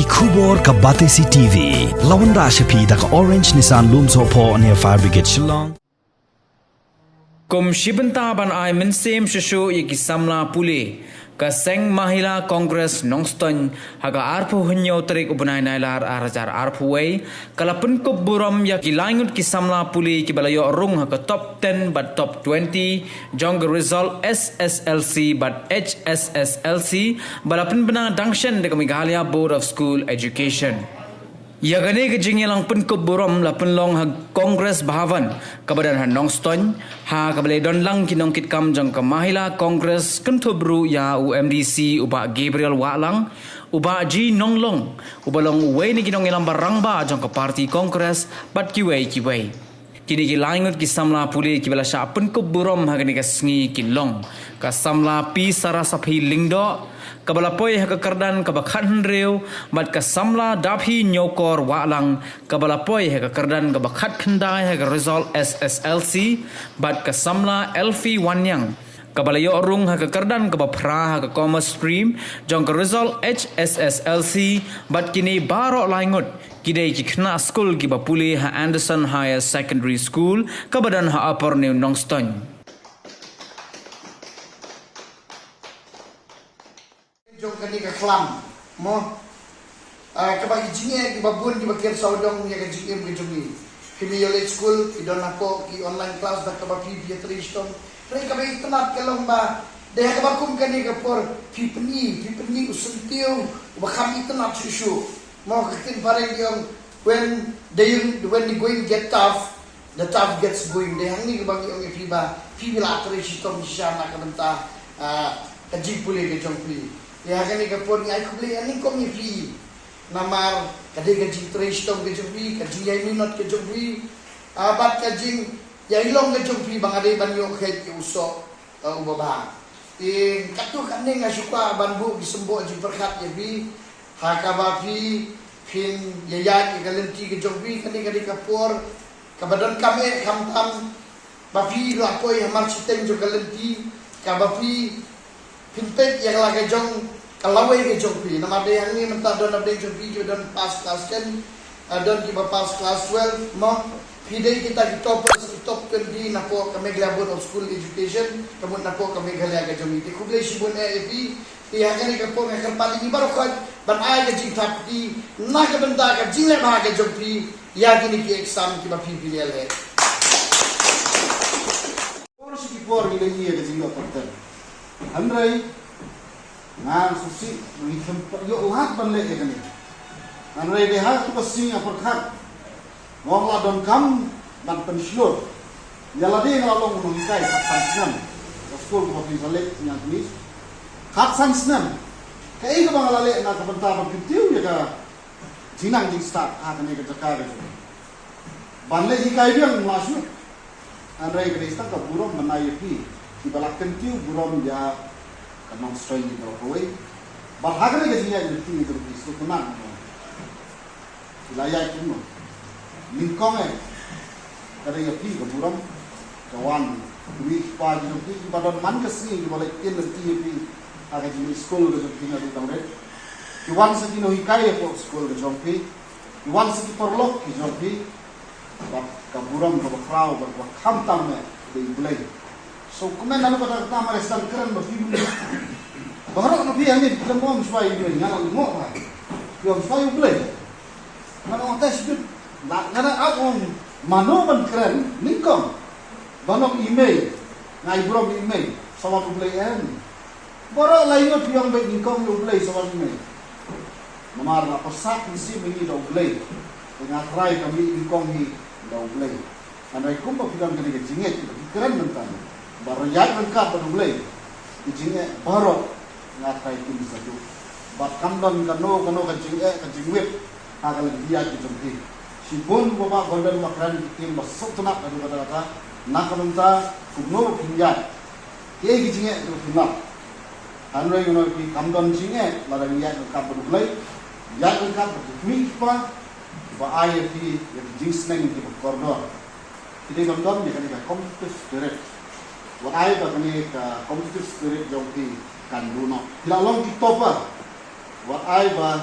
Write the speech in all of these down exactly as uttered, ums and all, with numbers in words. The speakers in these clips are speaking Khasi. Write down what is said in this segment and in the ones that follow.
Khubor ka Batesi T V. La wanrah sha phi da ka Orange Nissan Lumsohphoh near Fire Brigade Shillong. Kum shi bynta ban ai mynsiem shuh shuh ïa ki samla pule, ka Seng Mahila Congress Nongstoiñ, ha ka arphew hynñiew tarik u bnai Nailar ar hajar arphew wei, ka la pynkup burom ïa ki lai ngut ki samla pule kiba la ïoh rung ha ka top ten bad top twenty jong ka result S S L C bad H S S L C, ba la pynbna dang shen da ka Meghalaya Board of School Education. Ïa kane ka jingïalang pynkup burom la pynlong ha Congress Bhavan, kaba don ha Nongstoiñ, ha kaba la don lang ki nongkitkam jong ka Mahila Congress, kynthup ruh ïa u M D C u Bah Gabriel Wahlang, u Bah G Nonglong, uba long uwei na ki nongïalam ba rangbah jong ka party Congress, bad kiwei kiwei. Kine ki lai ngut ki samla pule kiba la shah pynkup burom ha kane ka sngi ki long: ka samla P Sarasaphi Lyngdoh, kaba la poi ha ka kyrdan kaba khathynriew, bad ka samla Daphi Ñiewkor Wahlang, kaba la poi ha ka kyrdan kaba khatkhyndai ha ka result S S L C, bad ka samla Elfie Wanniang, kaba la ïoh rung ha ka kyrdan kaba phra ha ka commerce stream jong ka result H S S L C, bad kine baroh lai ngut ki dei ki khynnah skul kiba pule ha Anderson Higher Secondary School, kaba don ha Upper New Nongstoiñ. Jong kane ka khlam, mo. Ah, kaba ki jingeh kiba bun kiba ker sawdong ïa ka jingim ka jong ngi. Phi me ïoh leit skul, phi don hapoh ki online class da kaba phi phi ïatrei shitom. Hynrei kaba itynnad ka long ba dei ha kaba kum kane ka por phi pyni, phi pyni u syntiew uba kham itynnad shuh shuh. Mo, ka ktien phareng ki ong, when the, when the going get tough, the tough gets going. Dei hangne kaba ngi ong ïa phi ba phi phi la trei shitom shisha na ka bynta, ah, ka jingpule ka jong phi. Te ha kane ka por ngi ai khublei nyngkong ïa phi namar ka dei ka jingtrei shitom ka jong phi, ka jingïai minot ka jong phi, ah, bad ka jingïai long ka jong phi ba nga dei ban ïoh kheit ïa u soh, ah, uba bha. Te katto katne nga shu kwah ban buh ki symboh jingpyrkhat ïa phi, ha kaba phi phin ïaid ïa ka lynti ka jong phi. Kane ka dei ka por kaba donkam eh khamtam ba phi la poi ha mar shiteng jong ka lynti, kaba phi phin peit ïa la ka jong ka lawei ka jong phi. Namar dei hangne mynta don na pdeng jong phi kiba don pass class ten, ah, don kiba pass class twelve, mo. Phi dei kita ki toppers, ki top twenty napoh ka Meghalaya Board of School Education, ka mut napoh ka Meghalaya ka jong ngi. Te khublei shibun eh ïa phi. Te ha kane ka por nga kyrpad ïa ngi baroh khoit ban ai ka jingthap kti na ka bynta ka jingleh bha ka jong phi ïa kine ki exam kiba phi phi leh. Por shi ki por ngi leh ïa ka jingïoh top ten. Hynrei nga sngewsih ngi khlem pat ïoh lad ban leh ïa kane. Hynrei dei ha tu ka sngi nga pyrkhat, nga ong la donkam ban pynshlur. Ïa lade nga la long u nonghikai khatsan snem. Ka skul kaba phi sa leh, Sniang Kmie. Khatsan snem. Kaei kaba nga la leh na ka bynta ban kyntiew ïa ka jingnang jingstad ha kane ka jaka ka jong. Ban leh hikai biang la shu. Hynrei ka dei tang ka burom ban ai ïa phi kiba la kyntiew burom ïa ka Nongstoiñ baroh kawei. Bad ha kane ka jingïaid lynti jong phi, sngewtynnat mo. Phi la ïaid kumno? Nyngkong eh, ka dei ïa phi ka burom. Ka wan kmie kpa jong phi kiba don man ka sngi kiba la ïaid lynti ïa phi ha ka jingïaid skul ka jong phi naduh tang rit. Ki wan sa ki nonghikai hapoh skul ka jong phi. Ki wan sa ki paralok ki jong phi. Bad ka burom kaba khraw bad kaba khamtam eh ka dei U Blei. So kumne naduh kata kata ma re sdang kren ba phi, baroh na phi hangne phi khlem ong shuwa U Blei, nga la lyngngoh bha. Phi ong shuwa U Blei. Nga ong te shibit. Nga, nga ong mano ban kren nyngkong. Ban ong i mei. Nga ai burom i mei. Sa wan U Blei em. Baroh lai ngut phi ong beit nyngkong ïa U Blei sa wan i mei. Namar nga pyrsad mynsiem ïa ngi da U Blei. Te nga trai ka mih nyngkong hi da U Blei. Hynrei kumba phi don kane ka jingngeit ba phi kren mynta ba ïaid ryngkat bad U Blei, ki jingeh baroh nga trai kim sa duh. Bad kam don kano kano ka jingeh ka jingwit ha ka lynti ïaid ka jong phi. Shibun ba Bah Golden ba kren ki ktien ba sngewtynnat haduh katta katta na ka bynta kumno ba phin ïaid. Kiei ki jingeh kiba phin lap. Hynrei ngan ong ïa phi kam don jingeh lada ngi ïaid ryngkat bad U Blei, ïaid ryngkat bad ki kmie ki kpa, ba ai ïa phi ïa ki jingsneng kiba kordor. Phi dei ban don ïa kane ka competitive spirit. Wat ai ba kane ka competitive spirit jong phi kan duh noh. Phi la long ki topper. Wat ai ba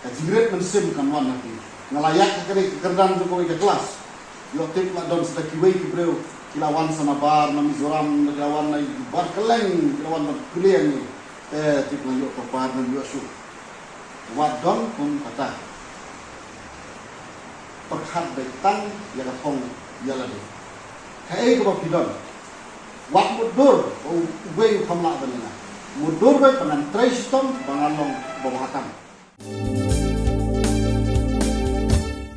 Ka jingrit mynsiem kan wan na phi. Nga la ïaid ha kane ka kyrdan jong kawei ka klas. Ïoh tip la don sa kiwei ki briew ki la wan sa na bar na Mizoram, ki la wan na bar kylleng, ki la wan ban plie ïa ngi. Te tip nga ïoh pyrpad, nga ïoh suk. Wat don kum kata. Pyrkhat beit tang ïa ka thong ïa lade. Kaei kaba phi don. Wat mutdur uwei u kham lah ban ïa nga. Mutdur beit ba ngan trei shitom, ba ngan long ba ba tam.